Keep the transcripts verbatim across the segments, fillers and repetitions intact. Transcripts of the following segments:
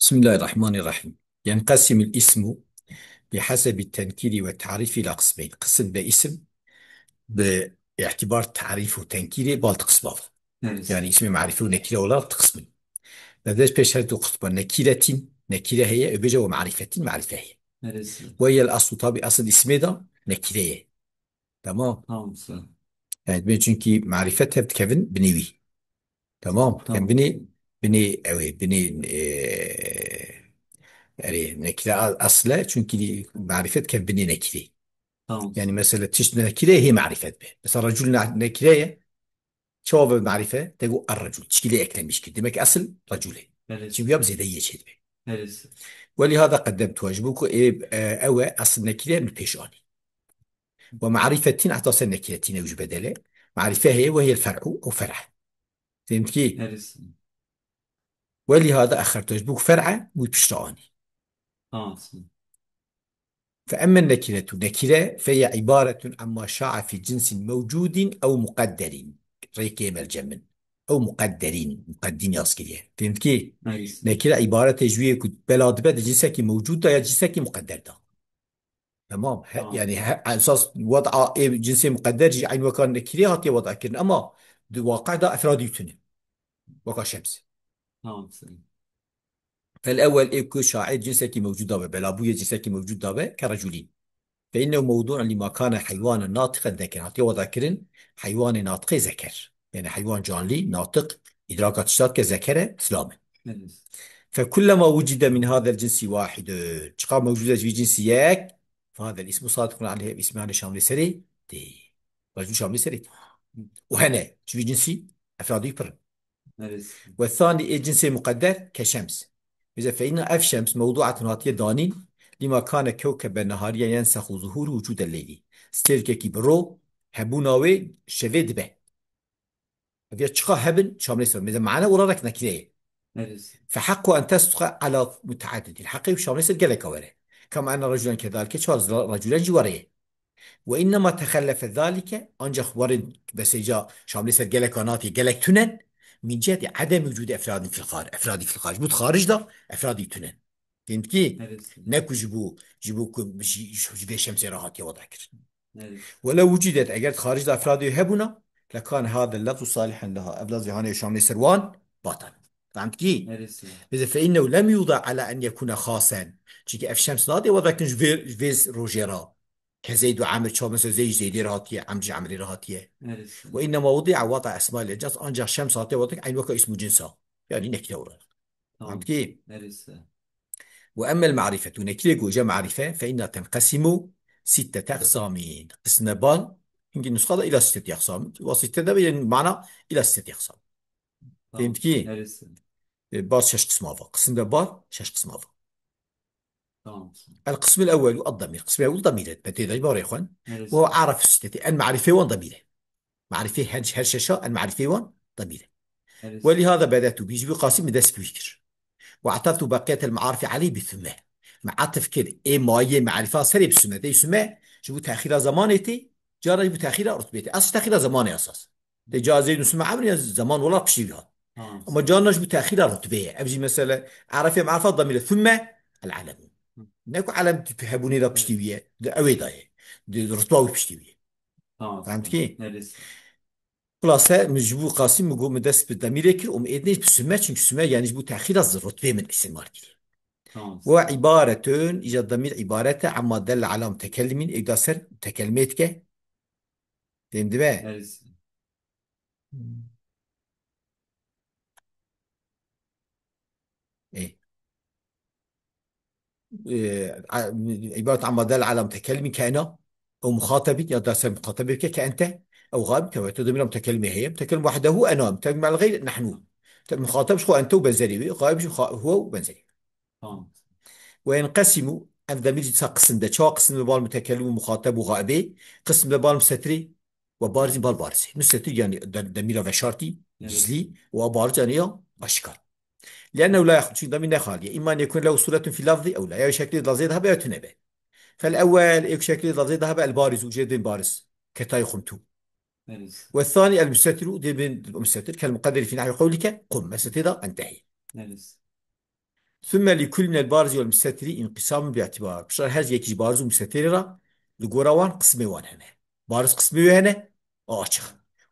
بسم الله الرحمن الرحيم. ينقسم الاسم بحسب التنكير والتعريف إلى قسمين. Qisim be îsim bi îtibar tarîf û tenkîrê bal diqisma. Evet. Yani ismi marife û nekire olarak diqismin. Ve de pêş her du qisma nekiretin, nekire heye, öbece ve marifetin, marife heye. Evet. Ve yel aslu tabi asıl ismi de nekireye. Tamam. Tamam, sağ ol. Yani ben çünkü marifet hep kevin binêwî. Tamam. Tamam. Yani binê, binê ew ê, binê, e, yani nekire a-, asle çünkü marifet kev binê nekirê. Tamam. Yani mesela tişt nekire hê marifet be. Mesela racul ne-, nekire ye. Çawa ve marife? Te got er racul. Çikî lê eklemiş ki. Demek ki asıl racul e. Evet. Çünkü ya zêde ye çê dibe. Evet. Ve lihada qeddemtuha. Ji bo ku ê, e, ew e asıl nekire min pêş anî. Ve marifetin heta ser nekiretin ew ji bedele. Marife heye ve hiye fer'u ew fer'a. Fehmtî? Neresi? Ve lihada exertu ji bo ku fer'e wî pişta anî. Tamam. Fe emmen nekiretu nekire fe ye ibaretun amma şa'a fi cinsin mewcudin ew muqadderin. Rêkê melcemin. Ew muqadderin. Muqaddin yaz kiriye. Fehmtî? Neresi? Nekire ibaretê ji wê ku bela dibe di cinsekî mewcud da ya cinsekî muqadder da. Tamam. He, tamam. Yani he, esas wad'a ê cinsê muqedder jî eyn weka nekirê hatiye wad'a kirin ama di waqi da efradî tune. Weka şems. Tamam, sen. Fel ewel ê ku şair cinsekî mewcud dabe, belabûyê cinsekî mewcud dabe, ke reculîn. Fe innehu mewdû'un lima kane heywanen natiqen zeker. Hatiye wad'a kirin heywanê natiqê zeker. Yani heywan canlî, natiq, îdraka tişta dike zekere, silam e. Evet. Fe kullema wucide min hadel cinsi wahidun. Çiqa mewcud e ji vî cinsî yek, fe hadel ismu sadiqun aleyh, ev ismê hanê şamlê serê tê. Racû şamlê serê tê. Û hene, ji vî cinsî efradî pir in. Evet. Ve thanî ê cinsê muqedder ke şems. Bize fe inna ev şems mewdu'atun hatiye danîn, lima kane kewkebe nehariye yensexu zuhûru wucûde leylî. Stêrkekî bi ro, hebûna wê şevê dibe. Ev ya çiqa hebin, şamlê ser. Mêze mane olarak nekireye. Evet. Fe haqqu en tesduqa ala muteaddidin. Heqê û şamlê ser geleka were. Kema enne raculen kedalike, çar zira raculen jî were ye. Ve innema texellefe zalike, ancak werin beseca şamlê ser geleka natiye, gelek tunen, min ciheti adem vücudu efradin fil xar-, efradi fil xaric. Bu xaric da efradi tunen. Fehmtî? Evet. Ne ku ji bo, ji bo ku ji, ji, ji vê şemsê re hatiye wada kir. Evet. Welew wucîdet, eger di xarij de efradê hebûna, lekane hada lefzu salihen leha. Ev lafzê hanê şamlê ser wan batal. Fehmtî? Evet. Bize fe innehu lem yuda ala en yekune xasen. Çünkü ev şems nadê wada kin ji vê, ji vê rojê re. Ke Zeyd û Amir çawa mesela Zeyd ji Zeydê re hatiye, Amr ji Amrê re hatiye. Evet. Ve innema wudi'a wada esma lil cins, ancak şems hatiye wada kin eyn weka ismu cinsa. Yani nekire olarak. Tamam. Fehmtî? Neresi? Ve emmel ma'rifetu, nekirê ku ja ma'rife, fe inna tenqesimu sittete aqsamin. Qisme bal, hingi nusxa da ila sittete aqsamin. Ve sitte de yani mana ila sittete aqsam. Tamam. Fehmtî? Neresi? E, bal şeş qisma va. Qisme bal şeş qisma va. Tamam. El qismul ewwelu ad-damir. Qismê ewwel damîr e. Me tê de barê xwen. Neresi? Ve araf sitteti. El ma'rife wan damîr e. Marîfê her, her şeşa el marîfê wan demîr e. Evet. Welîhada bedetu bî, ji vî qasî min dest bi wî kir. Ve ateftu beqiyetel maarifi aleyh bi thumme. Me atef kir ê mayê marîfa serê bi summe. Tê summe ji bo texîra zemanê tê, cara ji bo texîra rutbê tê. Esas texîra zemanê esas. Tê ca Zeyd û Summe emrî ya zeman wela piştî vî hat. Ha. Ama carna ji bo texîra rutbê ye. Ev jî mesele arefê marîfa demîr e. Thumme el alemu. Hı. Ne ku alem hebûnê de piştî wî ye. Di ewê de ye. Di rutba wî piştî wî ye. Tamam. Fehmtî? Neresi? Xulase, min ji bo qasî min got, min dest bi demîrê kir û min êdinê bi sume, çünkü sume yani ji bo texîra zi rutbê min îstîmal kir. Tamam. Ve îbaretun, îca demîr îbaret e, amma delle ala mutekellimîn, êk da ser mutekellimê dike. Fêm dibe? Neresi? Ê. E, a-, îbaret amma delle ala mutekellimîn ke ena, ew muxatabî ya da ser muxatabê bike ke ente, ew xaib ke wete demîra mutekellimê heye. Mutekellim wahdehu ena, mutekellim el xeyr nehnu. Te-, muxatab ji xwe ente û benzerî wî, xaib ji xwe huwe û benzerî. Tamam. Ve yenqesimu, ev demîr sa qisim de, çawa qisim de bal mutekellim û muxatab û xaibê, qisim de bal musetirî, Ve barizî bal barizî. Musetir yani de-, demîra veşartî, evet, gizlî, ve bariz yani ya aşikar. Liennehu la yexlu, çünkü demîr ne xalî ye. Îmma en yekun lehu suretun fî lafzî ew la. Ya şeklê lafzê de hebe ya tune be. Fel ewwel, êk şeklê lafzê de hebe el bariz û jê dên bariz. Ketayê xumtû. Evet. Ve thanî el musetir û dê bin musetir. Kel muqedderî fî nehwi qewlike qum. Mesela tê de entehî. Evet. ثم لكل من البارز والمستتر انقسام باعتبار. Piştre her yekî ji bariz û mustetirê re li gora wan qismê wan hene. Bariz qismê wê hene, a açix.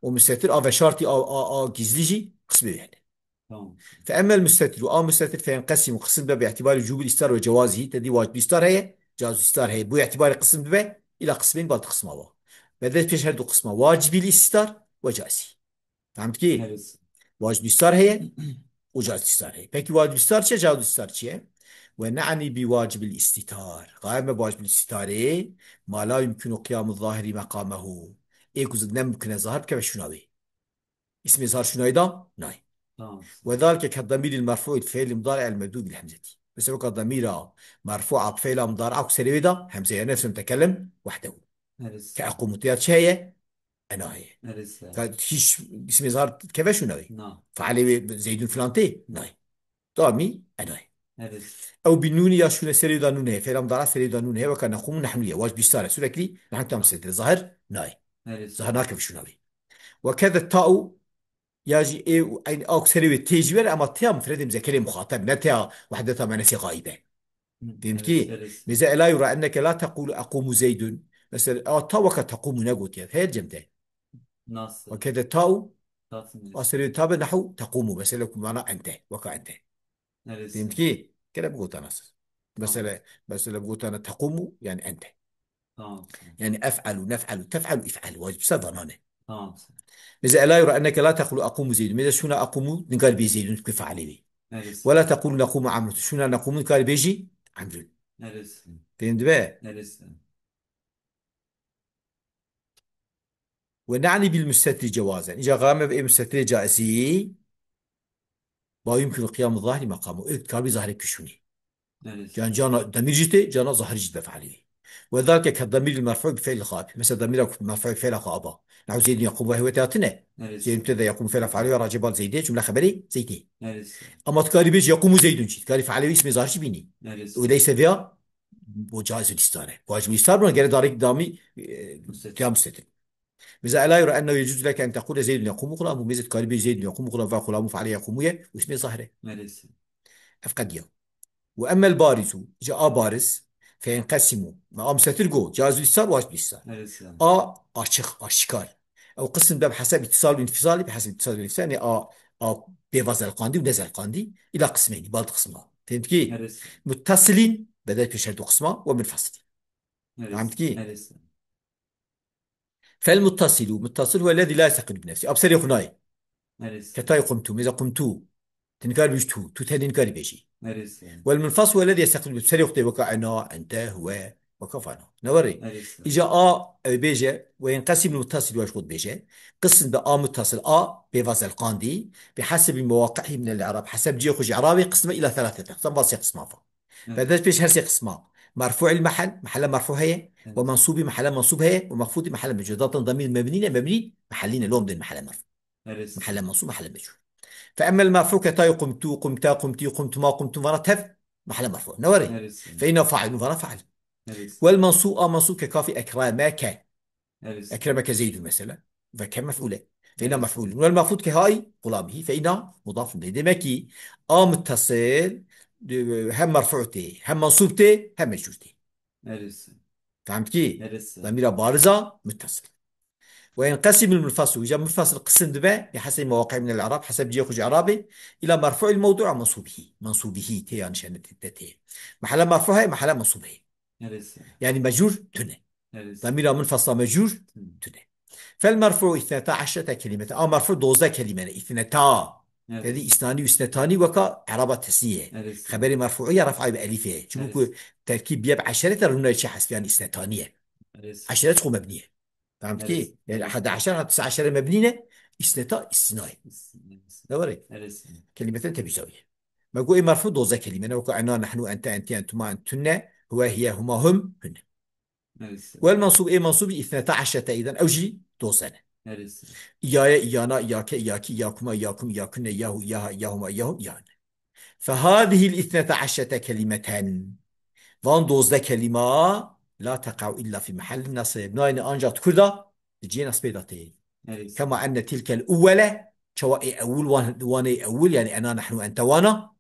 Û mustetir a veşartî, a, a, a gizlî jî qismê wê hene. Tamam. فأما المستتر, a mustetir, فينقسم, qism dibe, باعتبار وجوب الاستتار وجوازه, te dî wacib îstar heye, caz îstar heye. Bu îtibarê qism dibe, îla qismên bal qisma wa. Bedel pêş her du qisma. Wacibî îstar ve caizî. Fehm dikî? Evet. Wacib îstar heye û caz îstar heye. Peki wacib îstar çi, caz îstar çi ye? ونعني بواجب الاستتار. Gaye me wacib îstarê, ما لا يمكن قيام الظاهر مقامه. Ê ku ne mumkin e zahir bikeve şûna wê. Îsmê zahir şûna wê da? Nayê. Tamam. وذلك كالضمير المرفوع للفعل المضارع المبدوء بالهمزة. Mesela weka damîra merfûa bi fi'la mudari'a ku serê wê de hemze ye, nefs mutekellim wahdehu. Evet. Ke equmu tê ya çi heye? Ena heye. Evet. Ka hiç îsmê zahir keve şûna wê. Na. Fealê wê Zeydun filan tê? Nayê. Tamî ena heye. Evet. Ew bi nûnî ya şûne serê wê de nûn heye. Fi'la mudari'a serê wê de nûn heye. Weka nequmu nehnu ye. Wacib îstar e. Sürekli nehnu tam sedir. Zahir nayê. Evet. Zahir nakeve şûna wê. وكذا التاء, ya jî ê û eyn a ku serê wê tê jî were, ama têya mufredê muzekerê muxateb, ne têya wehdeta menasê xaîbe. Hı, Fehmî evet, kî? Evet. Mesela, ألا يرى أنك لا تقول أقوم زيد. Mesela, a ta weka tequmu negotiye. Her cem de. Nasıl? وكذا التاء, Tatmin. A serê wê ta be nehu tequmu. Mesela, ku mana ente. Weka ente. Evet. Fehmî kî? Kere bigotana siz. Tamam. Mesela, mesela bigotana tequmu, yani ente. Tamam. Yani ef'alu, nef'alu, tef'alu, if'alu. Wacib îstar vanan e. Tamam. Mesela, ألا يرى أنك لا تقول أقوم زيد. Mesela şûna أقوم, nikarî bê Zeydun ku fealê wê. Evet. ولا تقول نقوم عمرو. Şûna نقوم nikarî bê jî Emrun. Evet. Fehmî dibe? Evet. ونعني بالمستتر جوازا. Îca gaye me bi ê mustetirê caizî. ما يمكن قيام الظاهر مقامه. Ê dikarî zahirê kişûnî. Evet. Yani cana demîr jî tê, cana zahir jî dibe fealî. وذلك كالضمير المرفوع بفعل الخائب. Mesela damîra ku merfû fi'la xaiba. Nehu Zeydun yequmu ve hûn tê hatine. Evet. Zeydun tê de yequmu fi'la fealî ve racê bal Zeydê, cumle xeberê Zeydê. Evet. Ama dikarî bêjî yequmu Zeydun jî. Dikarî fealê wê îsmê zahir jî bînî. Evet. Û leyse vêya, bu caizul îstar e. Wacibul îstar bûna gere darek damî, e, Mustetir. Têya mustetir. Mesela, ألا يرى أنه يجوز لك أن تقول زيد يقوم غلامه. Mesela dikarî bêjî Zeydun yequmu xulam, va xulamu fealê yequmu ye, û îsmê zahir e. Maalesef. Ev qediya. وأما البارز, îca a bariz, فينقسم. Me a mustetir got, caizul îstar, wacibul îstar. Maalesef. A açix, aşikar. Ew qism de bi heseb îtîsal û înfîsalî, bi heseb îtîsal û înfîsalî, yani a, a pêva zelqandî û nezelqandî, îla qismênî, bal di qisma. Fehmî kî? Maalesef. Muttasilîn, bedel pêş her du qisma, ve munfasilîn. Maalesef. Fehmî kî? Maalesef. فالمتصل, muttasil, هو الذي لا يستقل بنفسه. A bi serê xwe nayê. Neresi? Ketayê qumtu, mêze qumtu. Tu nikarî bêjî tu, tu tenê nikarî bêjî. Neresi? والمنفصل هو الذي يستقل بنفسه. Serê xwe tê weka ena, ente, huwe, weka fana. Ne werê? Neresi? Îca a, ew bêje, وينقسم المتصل, wa ji xwe dibêje. Qism de a muttasil a, pêva zelqandî. بحسب مواقعه من الإعراب. Heseb cihê xwe ji îrabê qisme îla thelâthe. Qism va sê qisma va. Evet. Bedel pêş her sê qisma. Merfû'il mehel, mehele merfû heye. Evet. Ve mensûbî mehele mensûb heye. Ve mexfûdî mehele mecûr. Zaten damîr mebnî ne, mebnî mehelî ne. Lom din mehele merfû. Evet. Mehele mensûb, mehele mecûr. Fe emmel merfû ketayê qumtû, qumta, qumtî, qumtuma, qumtum vana tev, mehele merfû. Ne were? Evet. Fe inna fail, vana fail. Evet. Vel mensûb, a mensûb ke kafî ekremeke. Evet. Ekremeke Zeydun mesela. Ve ke mef'ule. Fe inna mef'ul. Vel mef'ul ke hay gulamihi. Fe inna mudafun ileyh. Demek ki a muttasil, e, hem merfu' tê, hem mansub tê, hem mecrur tê. Neresi? Fehmt ki? Neresi? Damira bariza muttasil. Ve yenqesimul munfasil. Îca munfasil qisim dibe, bi heseb mewaqi'i minel i'rab, heseb cihê xwe ji i'rabê, ila merfu'il mewdu'a mansubihi. Mansubihi, tê yan şene tê, tê. Mehele merfu heye, mehele mansub heye. Neresi? Yani mecrur tune. Neresi? Damira munfasila mecrur Hı. tune. Fel merfu ithneta eşrete kelimeten. A merfu dozdeh kelime ne. İthneta. Evet. Dedi isnani, isnetani weka eraba tesniye. Evet. Xeberê merfu'u ya ref'a bi elifê. Çünkü Evet. terkîb ye bi eşrete rûnayê çi hesb yani isnetaniye. Evet. Eşret xwe mebniye. Fehmt ki? Evet. Yani hada eşer, hada tisa eşere mebnî ne? İsneta, istinayê. İstinayê. Ne were? Evet. Kelimeten tebî zawiye. Me got ê merfu dozdeh kelime ne? Weka ena, nehnu, ente, enti, entuma, entunne, huwe, hiye, huma, hum, hunne. Evet. Wel mansub, ê mansub ithneta eşrete îden, ew jî dozdeh ne. Evet. İyaye, iyana, iyake, iyaki, iyakuma, iyakum, iyakunne, iyahu, iyaha, iyahuma, iyahum, iyahunne. Fehadihil ithneta eşrete kelimeten. Van dozdeh kelima la teqa'u illa fi mehellin nasb. Nayne ancak kurda di cihê nasbê de tê. Evet. Kema enne tilkel uwwele, çawa ê ewil wan, wan ê ewil, yani ena, nehnu, ente, wana.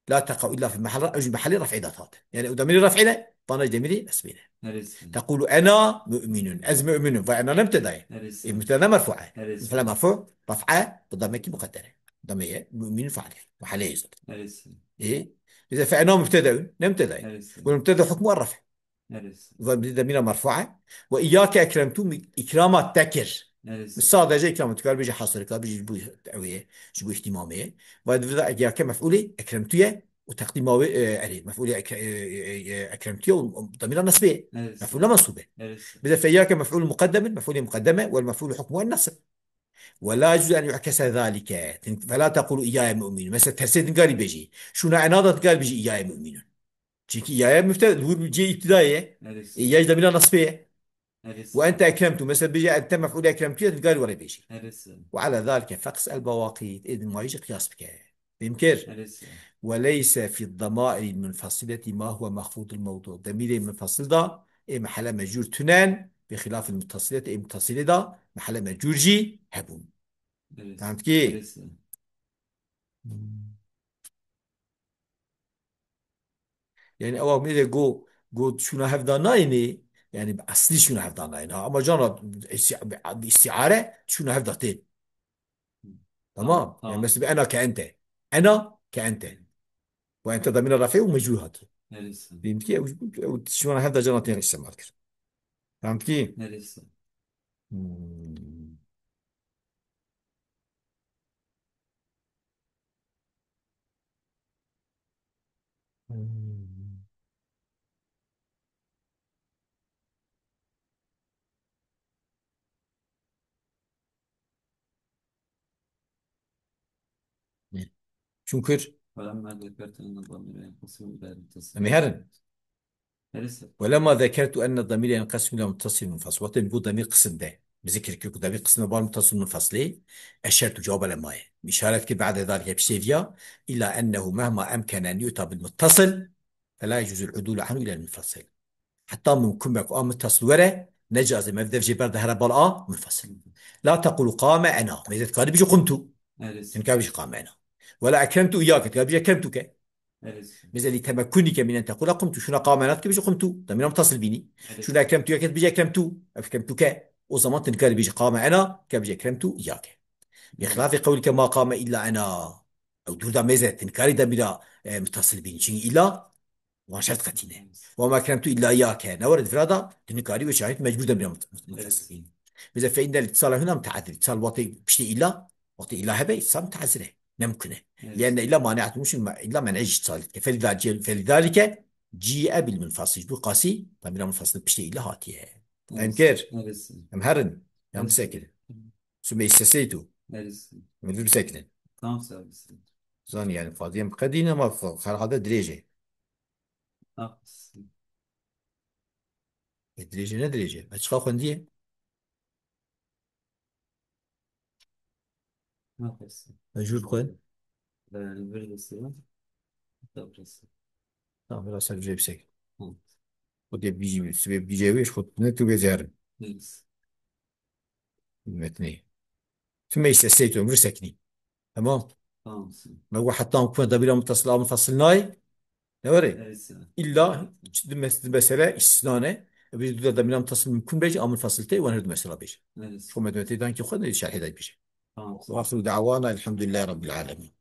لا تقع إلا في محل، ew ji mehelê ref'ê de hat. Yani ew demîrê ref'ê ne, vana ji demîrê nesbê ne. Neresi? تقول أنا مؤمن. Ez mu'minun. Va ena ne mübteda ye. Neresi? E, mübteda merfu e. Neresi? Fela merfu, ref'e, bi damekî muqeddere. Dameye, mu'minun fail. Mehelê zat. Neresi? E, bize fe ena mübtedeun, ne mübteda ye. Neresi? Wal mübteda hukmu er ref'e. Neresi? Va bi demîra merfu e. Ve iyyake ekremtu, îkrama te kir. Neresi? Sadece îkrama, tu kar bêje hasirika, bêje ji bo ew ye, ji bo îhtîmamê ye. Va di vir de iyyake mef'ulê ekremtu ye. û teqdîma wê, e, erê, mef'ulê ek-, e, e, e, ekremtiye û demîra nesbê. Evet. Mef'ûl ne mensûbe. Evet. Bize fe iyyake mef'ûl muqeddemin, mef'ulê muqeddeme, wal mef'ûl hukmu en nasb. Ve la yecuzu en yu'kese zalike. Tin-, fe la tekulu iyyaye mu'minun. Mesela tersê din karî bêjî. Şûna ena da din karî bêjî iyyaye mu'minun. Çünkü iyyaye müfte-, bu cê ibtidayê ye. Evet. E, iyyaye demîra nasbê ye. Neresi? Ve ente ekremtu. Mesela bêje ente mef'ûl ekremtu ye, din karî were bêjî. Neresi? Ve ala zalike feqis el bawaqît. Ê din mayî jî qiyas bike. Fêm kir? Neresi? Ve leyse fi damairil munfasileti ma huve mahfudul mevdu. Demîrê munfasil da ê mehele mecûr tunen, bi xilafil muttasileti, ê muttasilê da mehele mecûr jî hebûn. Neresi? Tamam ki? Neresi? Hmm. Yani ewa mêze go, go şûna hevda nayênê, yani bi eslî şûna hevda nayêne. Ha, ama cana isti-, bi istiare şûna hevda tên. Tamam. Tamam, tamam. Yani mesela ena ke ente. Ena ke ente. Bu ente damîra ref'ê û mecûr hat. Neresi? Diyeyim ki ew, ew şûna hevda cana tên îstemal kir. Tamam ki? Neresi? Hmm. Hmm. Çunkir. Em ê herin. Neresi? Welema zekertu enne damîre yenqesimu ila muttasil munfasil. Wextê min got demîr qisim de. Bi zikir kir ku demîr qisim de bar muttasil munfasilê. Eşertu cevaba lema ye. Îşaret kir ba'de zalike piştê viya. Ila ennehu mehma emkene en yu'ta bil muttasil. Fela yecuzul udulu anhu ila munfasil. Heta mumkin be ku a muttasil were, necazê mevdev jê berde here bal a munfasil. La tekulu qame ena. Mêze dikarî bijî qumtu. Neresi? Dikarî bijî qame ena. Wela ekremtu iyyake. Dikarî bijî ekremtuke. Neresi? Mesela li temekkunî ke mînen tequla qumtu. Şuna qame ena dike bêje qumtu. Demîra muttasil bînî. Neresi? Şuna ekremtu yake bêje ekremtu. Ekremtuke. O zaman tu nikarî bêje qame ena, ke bêje ekremtu yake. Bi xilafê qewlike ma qame illa ena. Ew dûr da mêze tu nikarî demîra, e, muttasil bînî. Çünkü illa wan şert qetîne. Neresi? Wa ma ekremtu illa yake. Ne were di vira da tu nikarî wê şahit mecbur demîra mut-, mut-, muttasil bînî. Mesela fe innel ittisala huna muteazir. İttisal wextê piştê illa, wextê illa hebe ittisal muteazir e. Ne mumkin e. Evet. Lienne illa mani'atun min, illa men'e ji ittisal dike. Felidalike, felidalike ci'e bil munfasil. Bu qasî, tamîra munfasil piştê illa hatiye. Evet. Em kir. Evet. Em herin. Yan Evet. bisekir. Sümme isteseytu. Evet. Em bisekrin. Tamam, sen bisekrin. Zan yani fazla em qedîne ama fa-, herhalde dirêj e. Haklısın. E, dirêj e, ne dirêj e? Me çiqa xwendiye? Haklısın. Mecbur xwend. Ee, bir de sıra. Tabii. Tamam, biraz sen güzel bir şey. Hı. O diye bir, bir, bir şey yok, ne tu becer. Evet. Metni. Tüm meclis seyt ömrü sekni. Tamam. Tamam. Me got heta ku demîra mutasila munfasil nayê. Ne were? Evet, sen. İlla di mes-, di mesele istisna ne. E, biz de demîra mutasil mümkün bêje, a munfasil tê, wan her du mesela bêje. Evet. Xwe me demê tê dan ki xwe de şerhê de bêje. Tamam. Ve ahiru da'wana elhamdülillahi rabbil alemin.